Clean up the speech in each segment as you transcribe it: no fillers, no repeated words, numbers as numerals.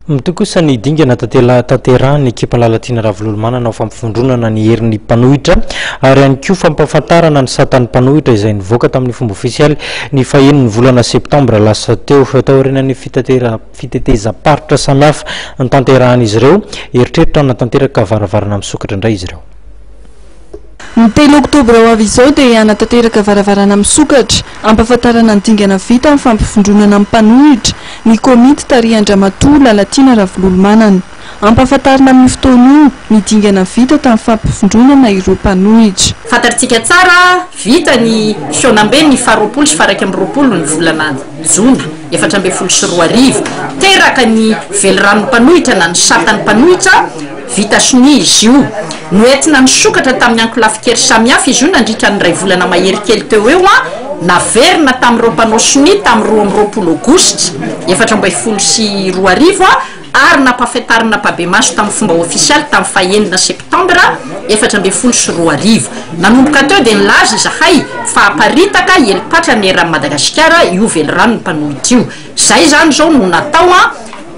Mitohy kosa ny dingana tanterahin'ny ekipa Lalatiana Ravololomanana ho fampivondronana ny herin'ny mpanohitra ary ihany koa fampahafantarana ny satan'ny mpanohitra izay nivoaka tamin'ny fomba ofisialy ny fahenin'ny volana septambra lasa teo. Taorian'ny fitetezam-paritra samihafa notanterahan'izy ireo, eritreritra hanatanteraka varavarana misokatra indray izy ireo. Ny telo oktobra ho avy izao dia hanatanteraka varavarana misokatra hampahafantarana ny dingana vita amin'ny fampivondronana ny mpanohitra ny komity tarihan-dRamatoa Lalatiana Ravololomanana. Hampahafantarina amin'io fotoana io ny dingana vita tamin'ny fampivondronana ireo mpanohitra. Fantatrtsika tsara, vita ny fihaonambe ny faha 20 sy faha 21 ny volana jona 2014. Teraka ny veliranon'ny mpanohitra na ny satan'ny mpanohitra. Vita sonia izy io. Noentina nisokatra tamin'ny ankolafin-kery samihafa izy io nandritra ny iray volana mahery kely teo ho eo, naverina tamin'ireo mpanao sonia tamin'ny 22 aogositra 2014 ary nampahafantarina ampahibemaso tamin'ny fomba ofisialy tamin'ny fahenina septambra 2014. Nanomboka teo dia nilaza izahay fa haparitaka hieli-patrana eran'i Madagasikara io veliranon'ny mpanohitra io. Izay izany izao no natao,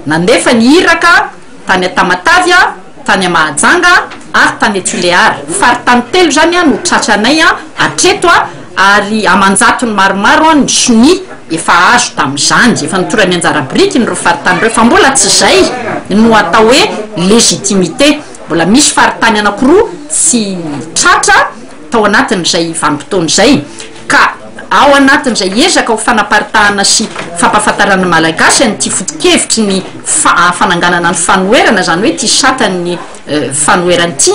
nandefa ny iraka. Tany Tamatave, tany Mahajanga ary tany Tulear. Faritany telo izany no tratranay hatreto ary aman-jatony maromaro ny sonia efa azo tamin'izany. Efa nitorany anjara birikiny ireo faritany ireo fa mbola tsy izay no atao hoe légitimité. Mbola misy faritany anankiroa tsy tratra tao anatin'izay vanim-potoana izay ka ao anatin'izay ezaka ho fanaparitahana sy fampahafantarana ny Malagasy an'ity foto-kevitry ny fananganana ny fanoherana, izany hoe ity satan'ny fanoherana ity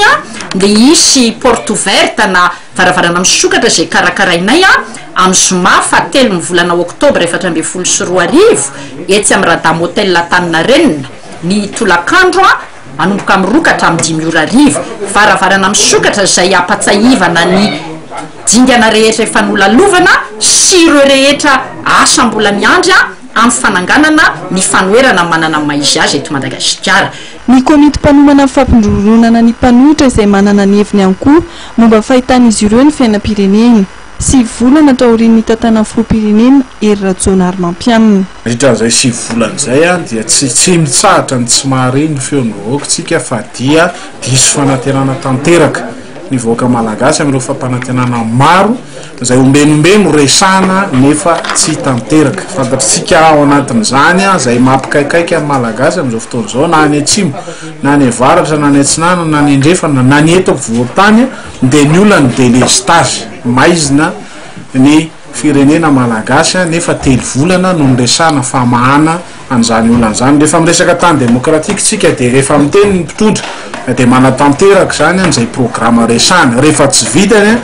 dia hisy porte ouverte na varavarana misokatra izay karakarainay amin'ny zoma fahatelo ny volana oktobra 2014 etsy amin'ny Radam Hotel Antaninarenina ny tolakandro. Manomboka amin'ny 2 ka hatramin'ny 5 ora hariva. Varavarana misokatra izay hampatsahivana ny dingana rehetra efa nolalovana sy ireo rehetra asa mbola miandry amin'ny fananganana ny fanoherana manana ny maha izy azy eto Madagasikara. Ny komity mpanomana ny fampindroronana ny mpanohitra izay manana ny heviny ihany koa momba ny fahitan'izy ireo ny fiainam-pirenena. Sivy volana taorian'ny nitantanan'ny filoham-pirenena Hery Rajaonarimampianina. Nandritra an'izay sivy volana izay dia tsy tsy mitsahatra ny tsy mahare ny feon'ny vahoaka isika fa dia diso fanantenana tanteraka ny vahoaka malagasy amin'ireo fampanantenana maro izay ombenombeno resahana nefa tsy tanteraka. Fantatr'isika ao anatin'izany izay mampikaikaika ny malagasy amin'izao fotoana izao na any atsimo na any avaratra na any atsinanana na any andrefana na ny eto ampovoan-tany dia ny olan'ny delestazy maizina ny firenena malagasy nefa telo volana no niresahana famahana an'izany olana izany. Rehefa miresaka tany demokratika isika dia rehefa miteny ny mpitondra dia manatanteraka izany an'izay programa resahana. Rehefa tsy vitany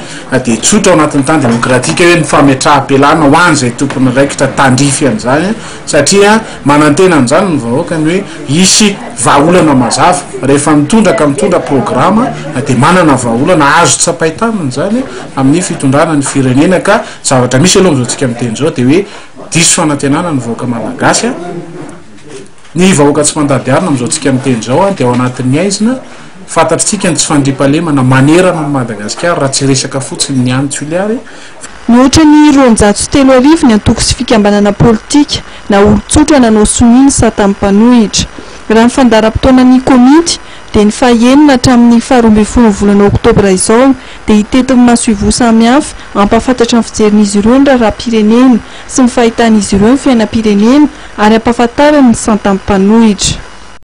dia tsotra ao anatin'ny tany demokratika hoe ny fametraham-pialana ho an'izay tompon'andraikitra tandrify an'izany satria manantena an'izany ny vahoaka ny hoe hisy vahaolana mazava. Rehefa mitondra ka mitondra programa dia manana vahaolana azo tsapain-tanana izany amin'ny fitondrana ny firenena ka zavatra misy aloha amin'izao tsika miteny izao dia hoe diso fanantenana ny vahoaka malagasy a, ny vahoaka tsy mandady arina amin'izao tsika miteny izao a dia ao anatin'ny haizina, fantatritsika ny tsy fandriampahalemana manerana an'i Madagasikara raha tsy resaka fotsiny ny any Toliary. Mihoatra ny 3200 ny antoko sy fikambanana politika na olon-tsotra nanao sonia ny satan'ny mpanohitra. Raha ny fandaharam-potoanan'ny komity dia ny faha enina hatramin'ny faha 12 ny volana oktobra izao dia hitety ny masoivoho samihafa hampahafantatra ny fijerin'izy ireo ny raharaham-pirenena sy ny fahitan'izy ireo ny fiainam-pirenena ary hampahafantarany ny santan'ny mpanohitra.